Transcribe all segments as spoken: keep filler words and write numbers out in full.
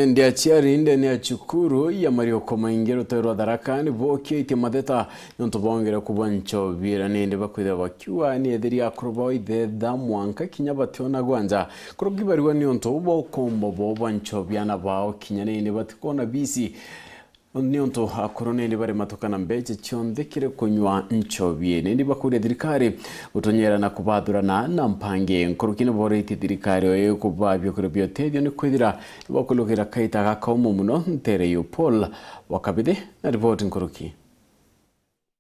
Indi aciari ndene ya cukuru ya Mariuko Maingi rutere rwa Tharaka ni bokiitie matheta niuntu bwa wongereku bwa nchobi iria nindi bakwithirwa bakiuga ni ethiria akuru bao ithetha mwanka kinya bationagwa nja. Kuruki barigwa niuntu bwa ukombo bwao bwa nchobi, aana bao kinya nindi batikwona bisi. Niuntu akuru nindi bari matuka na mbeca cionthe kiri kunywa nchobi. Nindi bakuria thirikari gutunyera na kubathurana na mpangi. Nkuruki ni boritie thirikari oyo kubaa biukuria bia utethio ni kwithira ni bakurugira kaita ga kaumu muno ntere iu. Paul wa Kabithi na riboti nkuruki.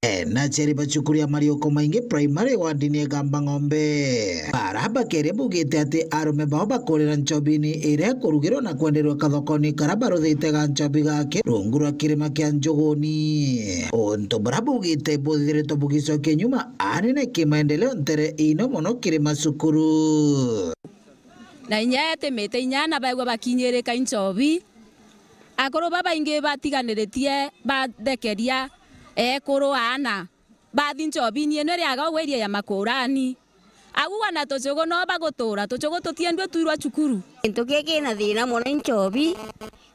Eh, na aciari ba cukuru ya Mariuko Maingi Primary wardini ya Igamba Ng'ombe, bara bakeria bugite ati arume bao bakurira nchobini iria ikurugirwa na kwenderwa kathokoni kara baruthite ga nchobi gake rungu rwa kirima kia Njuguni. Untu bura bugite buthiritwe bugicokia nyuma anene kimaendeleo ntere ino muno kiri macukuru. Na inya etimite inya na baigua bakinyirika inchobi. Akuru babaingi batiganiritie bathekeria ekuru aana, bathi nchobini ino iriaga ugwe iria ya makurani. Agu wana tuchugu no bagutura, tuchugu tutiendue twirwa cukuru. Gintu giki kina thina mono inchobi,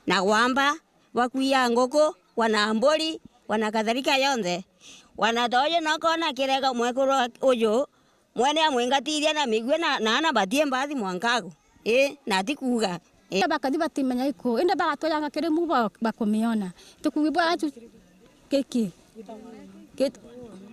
na gwamba, gwa kwiya nguku, gwa na mburi, gwa na kadhalika yonthe. Gwa na toyo nokona kirega mwekuru uju, mwene amwingatiria na migua na, na ana batie mbathi mwankagu. Ii, na ti kuuga. Ii. Bakathi batimenya iku, indi bagatwejanga kiri mu ba-, bakumiona. Tukuugi bwa tu-, giki. Git-,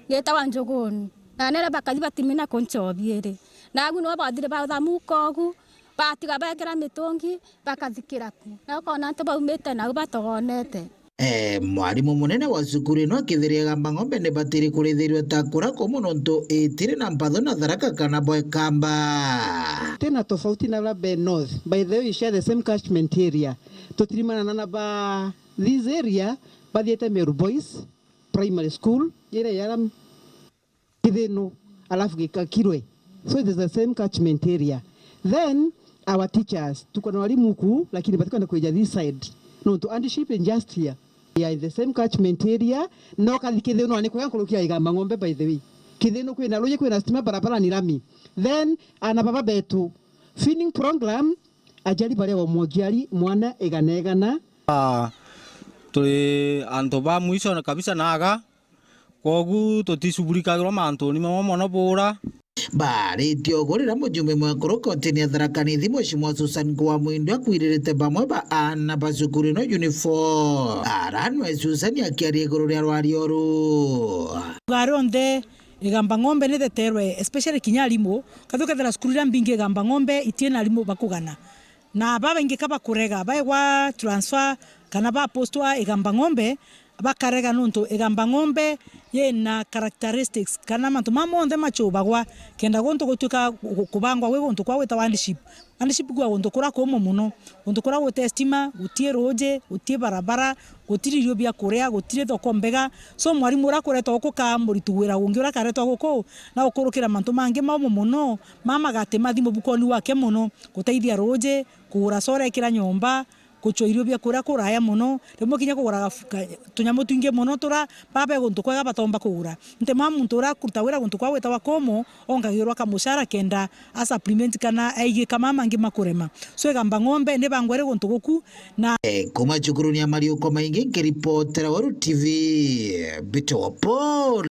gitagwa Njuguni. Na nere bakathi batimenya ku nchobi iri. Na agu no bathire bathamuka ugu, batiga bekira mitungi, bakathikira ku. Na ukona antu baumite nau batogonete. Eh, mwarimu munene wa cukuru ino akithiria Igamba Ng'ombe ni batiri kurithirua ta kura kumu nontu itiri na mpatho na Tharaka kana Bwekamba. Tena tofauti na Rabe North. By the way, you share the same catchment area. Tutirimana na ba this area, bathiete Meru Boys Primary School, iria yara Kithinu, alafu Gikakirwe. So it is the same catchment area. Then our teachers, tuko na walimu huku, lakini batikwenda kuja this side. No, to hardship injustice. They are in the same catchment area. No kathi Kithinu ni kwega nkuruki ya Igamba Ng'ombe, by the way. Kithinu kwina ruji, kwina stima, barabara ni lami. Then, ana baba betu, feeding program, ajali baria wa mujali mwana igana igana. Ah, turi antu ba mwisho kabisa naga. Kwogu tuticugurikagirwa mantuni mamwe mono bura. Baaritie ugu riria mujumbe mwekuru kotini ya Tharaka Nithi, Mheshimiwa Susan Kuwa Mwindu, akwiririte bamwe ba aana ba cukuru ino uniform. Ara nwe Susan akiaria iguru ria rwaria uru. Gari onthe Igamba Ng'ombe ni theterwe, especially kinya arimu. Kathi ukethira cukuru iria mbingi Igamba Ng'ombe itina arimu bakugana. Na babaingi ka bakurega, baegwa transfer kana bapostwa Igamba Ng'ombe, bakarega nontu Igamba Ng'ombe yina characteristics kana mantu mama monthe machubagwa kenda guntu gutuika gu-, kubangwa gwi guntu kwa gwitagwa hardship. Hardship kwa guntu kura kumu muno, guntu kura guti stima, guti ruji, guti barabara, gutiri irio bia kuria, gutiri thoko mbega. So mwarimu uria akuretwa guku ka muritu wira ungi uria akaretwa guku, na gukurukira mantu mangi maumu muno, mama agati mathi mubukoni wake muno, guteithia ruji, kugura solar ekira nyomba, guchwa irio bia kuria kuraya muno, rimwe kinya kugura gafu-, ka-, tunyamu twingi muno tura baba guntu kwega batomba kugura. Nti mwa muntu uria akuruta wira guntu kwa gwitagwa kumu, ongagirwa kamuchara kenda a supplement kana aigika mama mangi makurema. So Igamba Ng'ombe ni bangwere guntu guku na. Eh, kuma cukuruni ya Mariuko Maingi, nkiripotera Weru T V, Mbito wa Paul.